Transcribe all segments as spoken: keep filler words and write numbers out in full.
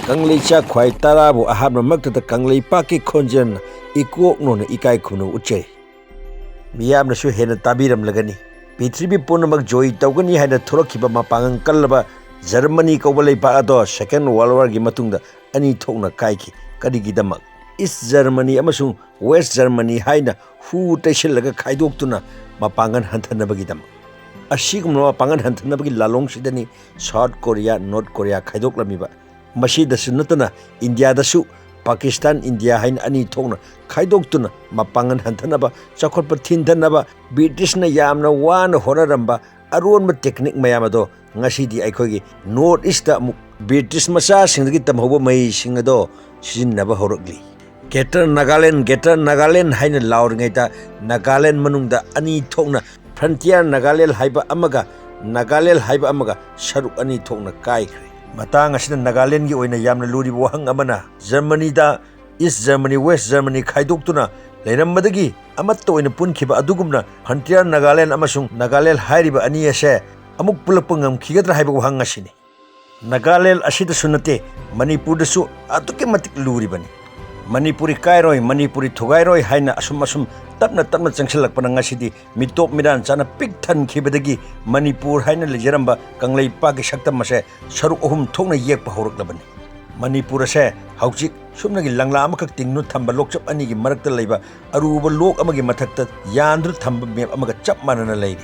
ꯀꯪꯂꯩꯆꯥ ꯈ꯭ꯋꯥꯏ ꯇꯔꯥꯕꯨ ꯑꯍꯥꯟꯕꯃꯛꯇꯗ ꯀꯪꯂꯩꯄꯥꯛꯀꯤ ꯈꯣꯟꯖꯦꯜꯅ ꯏꯀꯣꯛ ꯅꯣꯟꯅ ꯏꯀꯥꯏ ꯈꯨꯝꯅꯕ ꯎꯠꯆꯔꯤ꯫ ꯃꯤꯌꯥꯝꯅꯁꯨ ꯍꯦꯟꯅ ꯇꯥꯕꯤꯔꯝꯂꯒꯅꯤ꯫ ꯄ꯭ꯔꯤꯊꯤꯕꯤ ꯄꯨꯝꯅꯃꯛ ꯖꯣꯏ ꯇꯧꯒꯅꯤ ꯍꯥꯏꯅ ꯊꯣꯔꯛꯈꯤꯕ ꯃꯄꯥꯡꯒꯜ ꯀꯜꯂꯕ ꯖꯔꯃꯅꯤ ꯀꯧꯕ ꯂꯩꯄꯥꯛ ꯑꯗꯣ Second World War ꯒꯤ ꯃꯇꯨꯡꯗ ꯑꯅꯤ ꯊꯣꯛꯅ ꯀꯥꯏꯈꯤ꯫ ꯀꯔꯤꯒꯤꯗꯃꯛ? ꯏꯁ ꯖꯔꯃꯅꯤ ꯑꯃꯁꯨꯡ ꯋꯦꯁ ꯖꯔꯃꯅꯤ ꯍꯥꯏꯅ ꯍꯨ ꯇꯩꯁꯤꯜꯂꯒ ꯈꯥꯏꯗꯣꯛꯇꯨꯅ ꯃꯄꯥꯡꯒꯜ ꯍꯟꯊꯅꯕꯒꯤꯗꯃꯛ꯫ ꯑꯁꯤꯒꯨꯝꯂꯕ ꯃꯄꯥꯡꯒꯜ ꯍꯟꯊꯅꯕꯒꯤ ꯂꯥꯂꯣꯡꯁꯤꯗꯅꯤ ꯁꯥꯎꯠ ꯀꯣꯔꯤꯌꯥ, ꯅꯣꯔꯠ ꯀꯣꯔꯤꯌꯥ ꯈꯥꯏꯗꯣꯛꯂꯝꯃꯤꯕ꯫ ꯃꯁꯤꯗꯁꯨ ꯅꯠꯇꯅ ꯏꯟꯗꯤꯌꯥꯗꯁꯨ ꯄꯥꯀꯤꯁꯇꯥꯟ, ꯏꯟꯗꯤꯌꯥ ꯍꯥꯏꯅ ꯑꯅꯤ ꯊꯣꯛꯅ ꯈꯥꯏꯗꯣꯛꯇꯨꯅ ꯃꯄꯥꯡꯒꯜ ꯍꯟꯊꯅꯕ, ꯆꯥꯎꯈꯠꯄ ꯊꯤꯟꯊꯅꯕ ꯕ꯭ꯔꯤꯇꯤꯁꯅ ꯌꯥꯝꯅ ꯋꯥꯅ ꯍꯣꯠꯅꯔꯝꯕ ꯑꯔꯣꯟꯕ ꯇꯦꯛꯅꯤꯛ ꯃꯌꯥꯝ ꯑꯗꯣ ꯉꯁꯤꯗꯤ ꯑꯩꯈꯣꯏꯒꯤ ꯅꯣꯔꯠ ꯏꯁꯇ ꯑꯃꯨꯛ ꯕ꯭ꯔꯤꯇꯤꯁ ꯃꯆꯥꯁꯤꯡꯗꯒꯤ ꯇꯝꯍꯧꯕ ꯃꯍꯩꯁꯤꯡ ꯑꯗꯣ ꯁꯤꯖꯤꯟꯅꯕ ꯍꯧꯔꯛꯂꯤ꯫ Greater Nagaland, Greater Nagaland ꯍꯥꯏꯅ ꯂꯥꯎꯔꯤꯉꯩꯗ ꯅꯥꯒꯥꯂꯦꯟ ꯃꯅꯨꯡꯗ ꯑꯅꯤ ꯊꯣꯛꯅ Frontier Nagaland ꯍꯥꯏꯕ ꯑꯃꯒ ꯅꯥꯒꯥꯂꯦꯟ ꯍꯥꯏꯕ ꯑꯃꯒ ꯁꯔꯨꯛ ꯑꯅꯤ ꯊꯣꯛꯅ ꯀꯥꯏꯈ꯭ꯔꯦ꯫ ꯃꯇꯥꯡ ꯑꯁꯤꯗ ꯅꯥꯒꯥꯂꯦꯟꯒꯤ ꯑꯣꯏꯅ ꯌꯥꯝꯅ ꯂꯨꯔꯤꯕ ꯋꯥꯍꯪ ꯑꯃꯅ, ꯖꯔꯃꯅꯤꯗ ꯏꯁ ꯖꯔꯃꯅꯤ, ꯋꯦꯁ ꯖꯔꯃꯅꯤ ꯈꯥꯏꯗꯣꯛꯇꯨꯅ ꯂꯩꯔꯝꯕꯗꯒꯤ ꯑꯃꯠꯇ ꯑꯣꯏꯅ ꯄꯨꯟꯈꯤꯕ ꯑꯗꯨꯒꯨꯝꯅ Frontier Nagaland ꯑꯃꯁꯨꯡ ꯅꯥꯒꯥꯂꯦꯟ ꯍꯥꯏꯔꯤꯕ ꯑꯅꯤ ꯑꯁꯦ ꯑꯃꯨꯛ ꯄꯨꯜꯂꯛꯄ ꯉꯝꯈꯤꯒꯗ꯭ꯔꯥ ꯍꯥꯏꯕ ꯋꯥꯍꯪ ꯑꯁꯤꯅꯤ꯫ ꯅꯥꯒꯥꯂꯦꯟ ꯑꯁꯤꯗꯁꯨ ꯅꯠꯇꯦ, ꯃꯅꯤꯄꯨꯔꯗꯁꯨ ꯑꯗꯨꯛꯀꯤ ꯃꯇꯤꯛ ꯂꯨꯔꯤꯕꯅꯤ꯫ ꯃꯅꯤꯄꯨꯔꯤ ꯀꯥꯏꯔꯣꯏ, ꯃꯅꯤꯄꯨꯔꯤ ꯊꯨꯒꯥꯏꯔꯣꯏ ꯍꯥꯏꯅ ꯑꯁꯨꯝ ꯑꯁꯨꯝ ꯇꯞꯅ ꯇꯞꯅ ꯆꯪꯁꯤꯜꯂꯛꯄꯅ ꯉꯁꯤꯗꯤ ꯃꯤꯇꯣꯞ ꯃꯤꯔꯥꯟ ꯆꯥꯅ ꯄꯤꯛ ꯊꯟꯈꯤꯕꯗꯒꯤ ꯃꯅꯤꯄꯨꯔ ꯍꯥꯏꯅ ꯂꯩꯖꯔꯝꯕ ꯀꯪꯂꯩꯄꯥꯛꯀꯤ ꯁꯛꯇꯝ ꯑꯁꯦ ꯁꯔꯨꯛ ꯑꯍꯨꯝ ꯊꯣꯛꯅ ꯌꯦꯛꯄ ꯍꯧꯔꯛꯂꯕꯅꯤ꯫ ꯃꯅꯤꯄꯨꯔ ꯑꯁꯦ ꯍꯧꯖꯤꯛ ꯁꯨꯞꯅꯒꯤ ꯂꯪꯂꯥ ꯑꯃꯈꯛ ꯇꯤꯡꯗꯨꯅ ꯊꯝꯕ ꯂꯣꯛꯆꯞ ꯑꯅꯤꯒꯤ ꯃꯔꯛꯇ ꯂꯩꯕ ꯑꯔꯨꯕ ꯂꯣꯛ ꯑꯃꯒꯤ ꯃꯊꯛꯇ ꯌꯥꯟꯗꯨꯅ ꯊꯝꯕ ꯃꯦꯞ ꯑꯃꯒ ꯆꯞ ꯃꯥꯟꯅꯅ ꯂꯩꯔꯤ꯫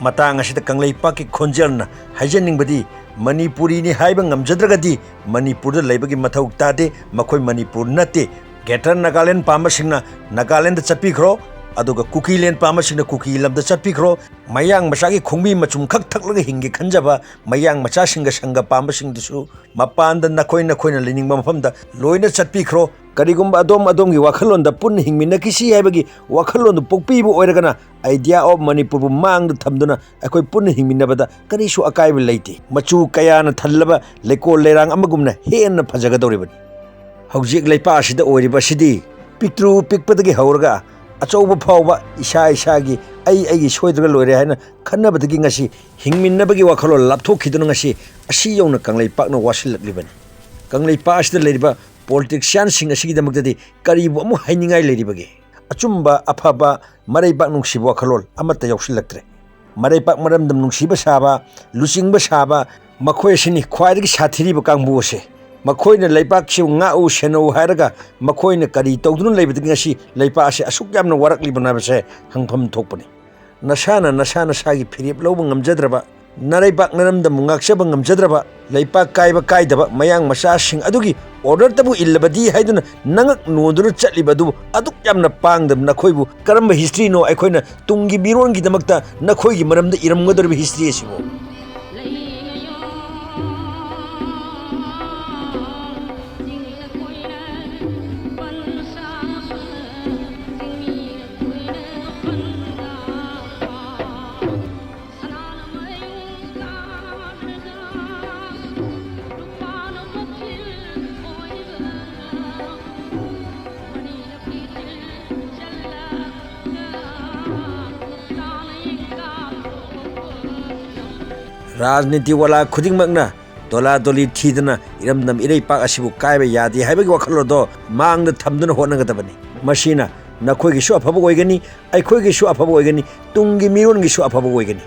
ꯃꯇꯥꯡ ꯑꯁꯤꯗ ꯀꯪꯂꯩꯄꯥꯛꯀꯤ ꯈꯣꯟꯖꯦꯜꯅ ꯍꯥꯏꯖꯅꯤꯡꯕꯗꯤ, ꯃꯅꯤꯄꯨꯔꯤꯅꯤ ꯍꯥꯏꯕ ꯉꯝꯖꯗ꯭ꯔꯒꯗꯤ ꯃꯅꯤꯄꯨꯔꯗ ꯂꯩꯕꯒꯤ ꯃꯊꯧ ꯇꯥꯗꯦ, ꯃꯈꯣꯏ ꯃꯅꯤꯄꯨꯔ ꯅꯠꯇꯦ꯫ Greater Nagaland ꯄꯥꯝꯕꯁꯤꯡꯅ ꯅꯥꯒꯥꯂꯦꯟꯗ ꯆꯠꯄꯤꯈ꯭ꯔꯣ, ꯑꯗꯨꯒ ꯀꯨꯀꯤꯂꯦꯟ ꯄꯥꯝꯕꯁꯤꯡꯅ ꯀꯨꯀꯤ ꯂꯝꯗ ꯆꯠꯄꯤꯈ꯭ꯔꯣ꯫ ꯃꯌꯥꯡ ꯃꯆꯥꯒꯤ ꯈꯣꯡꯕꯤ ꯃꯆꯨꯝ ꯈꯛ ꯊꯛꯂꯒ ꯍꯤꯡꯒꯦ ꯈꯟꯖꯕ ꯃꯌꯥꯡ ꯃꯆꯥꯁꯤꯡꯒ ꯁꯪꯒ ꯄꯥꯝꯕꯁꯤꯡꯗꯨꯁꯨ ꯃꯄꯥꯟꯗ ꯅꯈꯣꯏ ꯅꯈꯣꯏꯅ ꯂꯩꯅꯤꯡꯕ ꯃꯐꯝꯗ ꯂꯣꯏꯅ ꯆꯠꯄꯤꯈ꯭ꯔꯣ꯫ ꯀꯔꯤꯒꯨꯝꯕ ꯑꯗꯣꯝ ꯑꯗꯣꯝꯒꯤ ꯋꯥꯈꯜꯂꯣꯟꯗ ꯄꯨꯟꯅ ꯍꯤꯡꯃꯤꯟꯅꯈꯤꯁꯤ ꯍꯥꯏꯕꯒꯤ ꯋꯥꯈꯜꯂꯣꯟꯗꯨ ꯄꯣꯛꯄꯤꯕ ꯑꯣꯏꯔꯒꯅ, Idea of ꯃꯅꯤꯄꯨꯔꯕꯨ ꯃꯥꯡꯗ ꯊꯝꯗꯨꯅ ꯑꯩꯈꯣꯏ ꯄꯨꯟꯅ ꯍꯤꯡꯃꯤꯟꯅꯕꯗ ꯀꯔꯤꯁꯨ ꯑꯀꯥꯏꯕ ꯂꯩꯇꯦ꯫ ꯃꯆꯨ ꯀꯌꯥꯅ ꯊꯜꯂꯕ ꯂꯩꯀꯣꯜ ꯂꯩꯔꯥꯡ ꯑꯃꯒꯨꯝꯅ ꯍꯦꯟꯅ ꯐꯖꯒꯗꯧꯔꯤꯕꯅꯤ꯫ ꯍꯧꯖꯤꯛ ꯂꯩꯄꯥꯛ ꯑꯁꯤꯗ ꯑꯣꯏꯔꯤꯕ ꯑꯁꯤꯗꯤ ꯄꯤꯛꯇ꯭ꯔꯨ ꯄꯤꯛꯄꯗꯒꯤ ꯍꯧꯔꯒ ꯑꯆꯧꯕ ꯐꯥꯎꯕ ꯏꯁꯥ ꯏꯁꯥꯒꯤ, ꯑꯩ ꯑꯩꯒꯤ ꯁꯣꯏꯗ꯭ꯔꯒ ꯂꯣꯏꯔꯦ ꯍꯥꯏꯅ ꯈꯟꯅꯕꯗꯒꯤ ꯉꯁꯤ ꯍꯤꯡꯃꯤꯟꯅꯕꯒꯤ ꯋꯥꯈꯜꯂꯣꯟ ꯂꯥꯞꯊꯣꯛꯈꯤꯗꯨꯅ ꯉꯁꯤ ꯑꯁꯤ ꯌꯧꯅ ꯀꯪꯂꯩꯄꯥꯛꯅ ꯋꯥꯁꯤꯜꯂꯛꯂꯤꯕꯅꯤ꯫ ꯀꯪꯂꯩꯄꯥꯛ ꯑꯁꯤꯗ ꯂꯩꯔꯤꯕ ꯄꯣꯂꯤꯇꯤꯛꯁꯤꯌꯥꯟꯁꯤꯡ ꯑꯁꯤꯒꯤꯗꯃꯛꯇꯗꯤ ꯀꯔꯤꯕꯨ ꯑꯃꯨꯛ ꯍꯥꯏꯅꯤꯡꯉꯥꯏ ꯂꯩꯔꯤꯕꯒꯦ? ꯑꯆꯨꯝꯕ, ꯑꯐꯕ, ꯃꯔꯩꯕꯥꯛ ꯅꯨꯡꯁꯤꯕ ꯋꯥꯈꯜꯂꯣꯟ ꯑꯃꯠꯇ ꯌꯥꯎꯁꯤꯜꯂꯛꯇ꯭ꯔꯦ꯫ ꯃꯔꯩꯕꯥꯛ ꯃꯔꯝꯗꯝ ꯅꯨꯡꯁꯤꯕ ꯁꯥꯕ, ꯂꯨꯆꯤꯡꯕ ꯁꯥꯕ, ꯃꯈꯣꯏ ꯑꯁꯤꯅꯤ ꯈ꯭ꯋꯥꯏꯗꯒꯤ ꯁꯥꯊꯤꯔꯤꯕ ꯀꯥꯡꯕꯨ ꯑꯁꯦ꯫ ꯃꯈꯣꯏꯅ ꯂꯩꯕꯥꯛꯁꯤꯕꯨ ꯉꯥꯛꯎ ꯁꯦꯟꯅꯧ ꯍꯥꯏꯔꯒ ꯃꯈꯣꯏꯅ ꯀꯔꯤ ꯇꯧꯗꯨꯅ ꯂꯩꯕꯗꯒꯤ ꯉꯁꯤ ꯂꯩꯕꯥꯛ ꯑꯁꯤ ꯑꯁꯨꯛ ꯌꯥꯝꯅ ꯋꯥꯔꯛꯂꯤꯕꯅꯣ ꯍꯥꯏꯕꯁꯦ ꯍꯪꯐꯝ ꯊꯣꯛꯄꯅꯤ꯫ ꯅꯁꯥꯅ ꯅꯁꯥ ꯅꯁꯥꯒꯤ ꯐꯤꯔꯦꯞ ꯂꯧꯕ ꯉꯝꯖꯗ꯭ꯔꯕ, ꯅꯔꯩꯕꯥꯛ ꯅꯔꯝꯗꯝꯕꯨ ꯉꯥꯛꯆꯕ ꯉꯝꯖꯗ꯭ꯔꯕ, ꯂꯩꯄꯥꯛ ꯀꯥꯏꯕ ꯀꯥꯏꯗꯕ ꯃꯌꯥꯡ ꯃꯆꯥꯁꯤꯡ ꯑꯗꯨꯒꯤ ꯑꯣꯔꯗꯔꯇꯕꯨ ꯏꯜꯂꯕꯗꯤ ꯍꯥꯏꯗꯨꯅ ꯅꯉꯛ ꯅꯣꯟꯗꯨꯅ ꯆꯠꯂꯤꯕ ꯑꯗꯨꯕꯨ ꯑꯗꯨꯛ ꯌꯥꯝꯅ ꯄꯥꯡꯗꯕ ꯅꯈꯣꯏꯕꯨ ꯀꯔꯝꯕ ꯍꯤꯁꯇ꯭ꯔꯤꯅꯣ ꯑꯩꯈꯣꯏꯅ ꯇꯨꯡꯒꯤ ꯃꯤꯔꯣꯟꯒꯤꯗꯃꯛꯇ ꯅꯈꯣꯏꯒꯤ ꯃꯔꯝꯗ ꯏꯔꯝꯒꯗꯧꯔꯤꯕ ꯍꯤꯁꯇ꯭ꯔꯤ ꯑꯁꯤꯕꯨ? ꯔꯥꯖꯅꯤꯇꯤ ꯋꯥꯂꯥ ꯈꯨꯗꯤꯡꯃꯛꯅ ꯗꯣꯂꯥ ꯗꯣꯂꯤ ꯊꯤꯗꯅ ꯏꯔꯝꯗꯝ ꯏꯔꯩꯄꯥꯛ ꯑꯁꯤꯕꯨ ꯀꯥꯏꯕ ꯌꯥꯗꯦ ꯍꯥꯏꯕꯒꯤ ꯋꯥꯈꯜꯂꯣꯟꯗꯣ ꯃꯥꯡꯗ ꯊꯝꯗꯨꯅ ꯍꯣꯠꯅꯒꯗꯕꯅꯤ꯫ ꯃꯁꯤꯅ ꯅꯈꯣꯏꯒꯤꯁꯨ ꯑꯐꯕ ꯑꯣꯏꯒꯅꯤ, ꯑꯩꯈꯣꯏꯒꯤꯁꯨ ꯑꯐꯕ ꯑꯣꯏꯒꯅꯤ, ꯇꯨꯡꯒꯤ ꯃꯤꯔꯣꯟꯒꯤꯁꯨ ꯑꯐꯕ ꯑꯣꯏꯒꯅꯤ꯫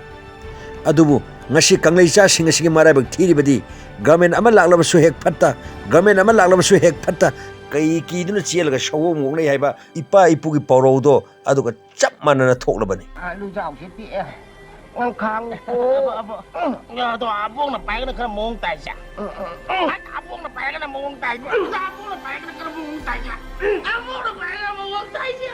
ꯑꯗꯨꯕꯨ ꯉꯁꯤ ꯀꯪꯂꯩꯆꯥꯁꯤꯡ ꯑꯁꯤꯒꯤ ꯃꯔꯥꯏꯕꯛ ꯊꯤꯔꯤꯕꯗꯤ ꯒꯃꯦꯟ ꯑꯃ ꯂꯥꯛꯂꯕꯁꯨ ꯍꯦꯛ ꯐꯠꯇ, ꯒꯃꯦꯟ ꯑꯃ ꯂꯥꯛꯂꯕꯁꯨ ꯍꯦꯛ ꯐꯠꯇ, ꯀꯩ ꯀꯤꯗꯨꯅ ꯆꯦꯜꯂꯒ ꯁꯑꯣꯡ ꯑꯣꯛꯅꯩ ꯍꯥꯏꯕ ꯏꯄꯥ ꯏꯄꯨꯒꯤ ꯄꯥꯎꯔꯧꯗꯣ ꯑꯗꯨꯒ ꯆꯞ ꯃꯥꯟꯅꯅ ꯊꯣꯛꯂꯕꯅꯤ꯫ ꯑꯥ, ꯂꯨꯖꯥꯎꯁꯦ ꯄꯤꯛꯑꯦ꯫ ꯋꯥꯡꯈꯥꯡ ꯄꯣꯛ꯫ ꯑꯕ-, ꯑꯕ-, ꯑꯗꯣ ꯑꯕꯣꯛꯅ ꯄꯥꯏꯒꯅ ꯈꯔ ꯃꯑꯣꯡ ꯇꯥꯏꯁꯦ꯫ ꯎꯝ, ꯎꯝ, ꯎꯝ꯫ ꯑꯕꯣꯛꯅ ꯄꯥꯏꯒꯅ ꯃꯑꯣꯡ ꯇꯥꯏꯁꯦ꯫ ꯑꯗꯣ ꯑꯕꯣꯛꯅ ꯄꯥꯏꯒꯅ ꯈꯔ ꯃꯑꯣꯡ ꯇꯥꯏꯁꯦ꯫ ꯑꯕꯣꯛꯅ ꯄꯥꯏꯒꯅ ꯃꯑꯣꯡ ꯇꯥꯏꯁꯦ꯫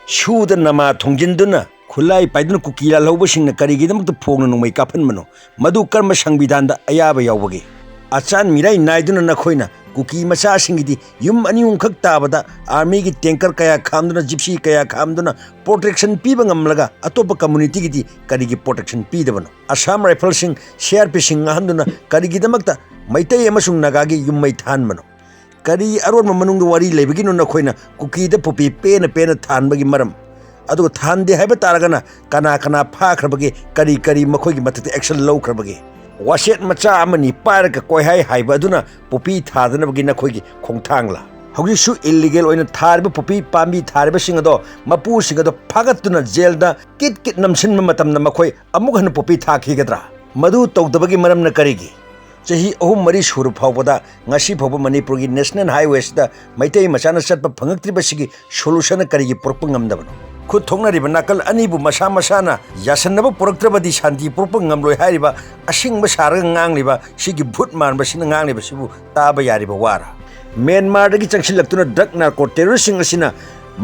ꯁꯨꯗ ꯅꯃꯥ ꯊꯣꯡꯖꯤꯟꯗꯨꯅ, ꯈꯨꯠꯂꯥꯏ ꯄꯥꯏꯗꯨꯅ ꯀꯨꯀꯤ ꯂꯥꯜꯍꯧꯕꯁꯤꯡꯅ ꯀꯔꯤꯒꯤꯗꯃꯛꯇ ꯐꯣꯡꯅ ꯅꯣꯡꯃꯩ ꯀꯥꯞꯍꯟꯕꯅꯣ? ꯃꯗꯨ ꯀꯔꯝꯕ ꯁꯪꯕꯤꯙꯥꯟꯗ ꯑꯌꯥꯕ ꯌꯥꯎꯕꯒꯦ? ꯑꯆꯥꯟ ꯃꯤꯔꯥꯏ ꯅꯥꯏꯗꯨꯅ ꯅꯈꯣꯏꯅ ꯀꯨꯀꯤ ꯃꯆꯥꯁꯤꯡꯒꯤꯗꯤ ꯌꯨꯝ ꯑꯅꯤ ꯑꯍꯨꯝꯈꯛ ꯇꯥꯕꯗ ꯑꯥꯔꯃꯤꯒꯤ ꯇꯦꯡꯀꯔ ꯀꯌꯥ ꯈꯥꯝꯗꯨꯅ, ꯖꯤꯞꯁꯤ ꯀꯌꯥ ꯈꯥꯝꯗꯨꯅ ꯄ꯭ꯔꯣꯇꯦꯛꯁꯟ ꯄꯤꯕ ꯉꯝꯂꯒ ꯑꯇꯣꯞꯄ ꯀꯝꯃꯨꯅꯤꯇꯤꯒꯤꯗꯤ ꯀꯔꯤꯒꯤ ꯄ꯭ꯔꯣꯇꯦꯛꯁꯟ ꯄꯤꯗꯕꯅꯣ? ꯑꯁꯥꯝ ꯔꯥꯏꯐꯜꯁꯤꯡ, ꯁꯤ ꯑꯥꯔ ꯄꯤꯁꯤꯡ ꯉꯥꯡꯍꯟꯗꯨꯅ ꯀꯔꯤꯒꯤꯗꯃꯛꯇ ꯃꯩꯇꯩ ꯑꯃꯁꯨꯡ ꯅꯥꯒꯥꯒꯤ ꯌꯨꯝ ꯃꯩ ꯊꯥꯍꯟꯕꯅꯣ? ꯀꯔꯤ ꯑꯔꯣꯟꯕ ꯃꯅꯨꯡꯗ ꯋꯥꯔꯤ ꯂꯩꯕꯒꯤꯅꯣ ꯅꯈꯣꯏꯅ ꯀꯨꯀꯤꯗ ꯄꯨꯄꯤ ꯄꯦꯅ ꯄꯦꯅ ꯊꯥꯍꯟꯕꯒꯤ ꯃꯔꯝ? ꯑꯗꯨꯒ ꯊꯥꯍꯟꯗꯦ ꯍꯥꯏꯕ ꯇꯥꯔꯒꯅ ꯀꯅꯥ ꯀꯅꯥ ꯐꯥꯈ꯭ꯔꯕꯒꯦ? ꯀꯔꯤ ꯀꯔꯤ ꯃꯈꯣꯏꯒꯤ ꯃꯊꯛꯇ ꯑꯦꯛꯁꯟ ꯂꯧꯈ꯭ꯔꯕꯒꯦ? ꯋꯥꯁꯦꯠ ꯃꯆꯥ ꯑꯃꯅꯤ ꯄꯥꯏꯔꯒ ꯀꯣꯏꯍꯥꯏ ꯍꯥꯏꯕ ꯑꯗꯨꯅ ꯄꯣꯄꯤ ꯊꯥꯗꯅꯕꯒꯤ ꯅꯈꯣꯏꯒꯤ ꯈꯣꯡꯊꯥꯡꯂꯥ? ꯍꯧꯖꯤꯛꯁꯨ ꯏꯜꯂꯤꯒꯦꯜ ꯑꯣꯏꯅ ꯊꯥꯔꯤꯕ ꯄꯣꯄꯤ ꯄꯥꯝꯕꯤ ꯊꯥꯔꯤꯕꯁꯤꯡ ꯑꯗꯣ, ꯃꯄꯨꯁꯤꯡ ꯑꯗꯣ ꯐꯥꯒꯠꯇꯨꯅ ꯖꯦꯜꯗ ꯀꯤꯠ ꯀꯤꯠ ꯅꯝꯁꯤꯟꯕ ꯃꯇꯝꯗ ꯃꯈꯣꯏ ꯑꯃꯨꯛ ꯍꯟꯅ ꯄꯣꯄꯤ ꯊꯥꯈꯤꯒꯗ꯭ꯔꯥ? ꯃꯗꯨ ꯇꯧꯗꯕꯒꯤ ꯃꯔꯝꯅ ꯀꯔꯤꯒꯤ? ꯆꯍꯤ ꯑꯍꯨꯝ ꯃꯔꯤ ꯁꯨꯔ ꯐꯥꯎꯕꯗ ꯉꯁꯤ ꯐꯥꯎꯕ ꯃꯅꯤꯄꯨꯔꯒꯤ ꯅꯦꯁꯅꯦꯜ ꯍꯥꯏꯋꯦꯁꯤꯗ ꯃꯩꯇꯩ ꯃꯆꯥꯅ ꯆꯠꯄ ꯐꯪꯉꯛꯇ꯭ꯔꯤꯕꯁꯤꯒꯤ ꯁꯣꯂꯨꯁꯟꯅ ꯀꯔꯤꯒꯤ ꯄꯨꯔꯛꯄ ꯉꯝꯗꯕꯅꯣ? ꯈꯨꯠ ꯊꯣꯛꯅꯔꯤꯕ ꯅꯥꯀꯜ ꯑꯅꯤꯕꯨ ꯃꯁꯥ ꯃꯁꯥꯅ ꯌꯥꯁꯟꯅꯕ ꯄꯨꯔꯛꯇ꯭ꯔꯕꯗꯤ ꯁꯥꯟꯇꯤ ꯄꯨꯔꯛꯄ ꯉꯝꯂꯣꯏ ꯍꯥꯏꯔꯤꯕ ꯑꯁꯤꯡꯕ ꯁꯥꯔꯒ ꯉꯥꯡꯂꯤꯕ ꯁꯤꯒꯤ ꯚꯨꯠ ꯃꯥꯟꯕꯁꯤꯅ ꯉꯥꯡꯂꯤꯕꯁꯤꯕꯨ ꯇꯥꯕ ꯌꯥꯔꯤꯕ ꯋꯥꯔ? ꯃ꯭ꯌꯥꯟꯃꯥꯔꯗꯒꯤ ꯆꯪꯁꯤꯜꯂꯛꯇꯨꯅ ꯗ꯭ꯔꯒ ꯅꯥꯔꯀꯣ ꯇꯦꯔꯣꯔꯤꯁꯁꯤꯡ ꯑꯁꯤꯅ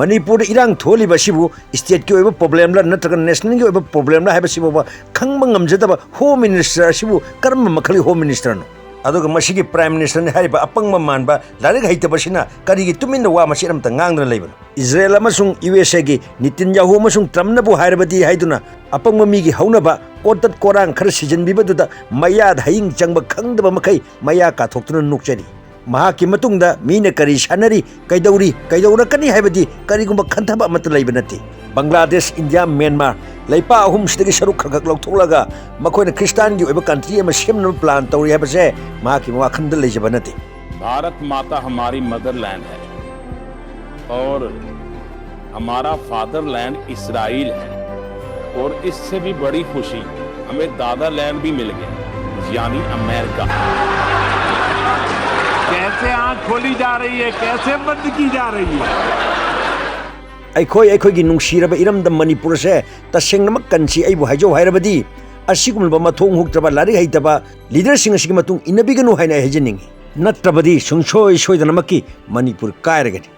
ꯃꯅꯤꯄꯨꯔꯗ ꯏꯔꯥꯡ ꯊꯣꯛꯍꯜꯂꯤꯕ ꯑꯁꯤꯕꯨ ꯁ꯭ꯇꯦꯠꯀꯤ ꯑꯣꯏꯕ ꯄ꯭ꯔꯣꯕ꯭ꯂꯦꯝꯂ ꯅꯠꯇ꯭ꯔꯒ ꯅꯦꯁꯅꯦꯜꯒꯤ ꯑꯣꯏꯕ ꯄ꯭ꯔꯣꯕ꯭ꯂꯦꯝꯂ ꯍꯥꯏꯕꯁꯤ ꯐꯥꯎꯕ ꯈꯪꯕ ꯉꯝꯖꯗꯕ ꯍꯣꯝ ꯃꯤꯅꯤꯁꯇꯔ ꯑꯁꯤꯕꯨ ꯀꯔꯝꯕ ꯃꯈꯜꯒꯤ ꯍꯣꯝ ꯃꯤꯅꯤꯁꯇꯔꯅꯣ? ꯑꯗꯨꯒ ꯃꯁꯤꯒꯤ ꯄ꯭ꯔꯥꯏꯝ ꯃꯤꯅꯤꯁꯇꯔꯅꯤ ꯍꯥꯏꯔꯤꯕ ꯑꯄꯪꯕ ꯃꯥꯟꯕ ꯂꯥꯏꯔꯤꯛ ꯍꯩꯇꯕꯁꯤꯅ ꯀꯔꯤꯒꯤ ꯇꯨꯃꯤꯟꯅ ꯋꯥ ꯃꯆꯦꯠ ꯑꯃꯇ ꯉꯥꯡꯗꯨꯅ ꯂꯩꯕꯅꯣ? ꯏꯖꯔꯦꯜ ꯑꯃꯁꯨꯡ ꯌꯨ ꯑꯦꯁ ꯑꯦꯒꯤ ꯅꯤꯇꯤꯟ ꯌꯥꯍꯨ ꯑꯃꯁꯨꯡ ꯇ꯭ꯔꯝꯞꯅꯕꯨ ꯍꯥꯏꯔꯕꯗꯤ ꯍꯥꯏꯗꯨꯅ ꯑꯄꯪꯕ ꯃꯤꯒꯤ ꯍꯧꯅꯕ ꯀꯣꯔꯇꯠ ꯀꯣꯔꯥꯡ ꯈꯔ ꯁꯤꯖꯤꯟꯕꯤꯕꯗꯨꯗ ꯃꯌꯥꯗ ꯍꯌꯤꯡ ꯆꯪꯕ ꯈꯪꯗꯕ ꯃꯈꯩ ꯃꯌꯥ ꯀꯥꯊꯣꯛꯇꯨꯅ ꯅꯣꯛꯆꯔꯤ꯫ ꯃꯍꯥꯛꯀꯤ ꯃꯇꯨꯡꯗ ꯃꯤꯅ ꯀꯔꯤ ꯁꯥꯟꯅꯔꯤ, ꯀꯩꯗꯧꯔꯤ, ꯀꯩꯗꯧꯔꯛꯀꯅꯤ ꯍꯥꯏꯕꯗꯤ ꯀꯔꯤꯒꯨꯝꯕ ꯈꯟꯊꯕ ꯑꯃꯠꯇ ꯂꯩꯕ ꯅꯠꯇꯦ꯫ ꯕꯪꯒ꯭ꯂꯥꯗꯦꯁ, ꯏꯟꯗꯤꯌꯥ, ꯃ꯭ꯌꯥꯟꯃꯥꯔ, ꯂꯩꯄꯥꯛ ꯑꯍꯨꯝꯁꯤꯗꯒꯤ ꯁꯔꯨꯛ ꯈꯔ ꯈꯛ ꯂꯧꯊꯣꯛꯂꯒ ꯃꯈꯣꯏꯅ ꯈ꯭ꯔꯤꯁꯇꯥꯟꯒꯤ ꯑꯣꯏꯕ ꯀꯟꯇ꯭ꯔꯤ ꯑꯃ ꯁꯦꯝꯅꯕ ꯄ꯭ꯂꯥꯟ ꯇꯧꯔꯤ ꯍꯥꯏꯕꯁꯦ ꯃꯍꯥꯛꯀꯤ ꯋꯥꯈꯜꯗ ꯂꯩꯖꯕ ꯅꯠꯇꯦ꯫ भारत माता हमारी मदरलैंड है और हमारा फादरलैंड इसराइल है, और इससे भी बड़ी खुशी हमें दादा लैंड भी मिल गया, यानी अमेरिका। कैसे आंख खोली जा रही है, कैसे बंद की जा रही है? ꯑꯩꯈꯣꯏ ꯑꯩꯈꯣꯏꯒꯤ ꯅꯨꯡꯁꯤꯔꯕ ꯏꯔꯝꯗꯝ ꯃꯅꯤꯄꯨꯔꯁꯦ ꯇꯁꯦꯡꯅꯃꯛ ꯀꯟꯁꯤ ꯑꯩꯕꯨ ꯍꯥꯏꯖꯧ ꯍꯥꯏꯔꯕꯗꯤ ꯑꯁꯤꯒꯨꯝꯂꯕ ꯃꯊꯣꯡ ꯍꯨꯛꯇ꯭ꯔꯕ ꯂꯥꯏꯔꯤꯛ ꯍꯩꯇꯕ ꯂꯤꯗꯔꯁꯤꯡ ꯑꯁꯤꯒꯤ ꯃꯇꯨꯡ ꯏꯟꯅꯕꯤꯒꯅꯨ ꯍꯥꯏꯅ ꯑꯩ ꯍꯥꯏꯖꯅꯤꯡꯏ꯫ ꯅꯠꯇ꯭ꯔꯕꯗꯤ ꯁꯨꯡꯁꯣꯏ ꯁꯣꯏꯗꯅꯃꯛꯀꯤ ꯃꯅꯤꯄꯨꯔ ꯀꯥꯏꯔꯒꯅꯤ꯫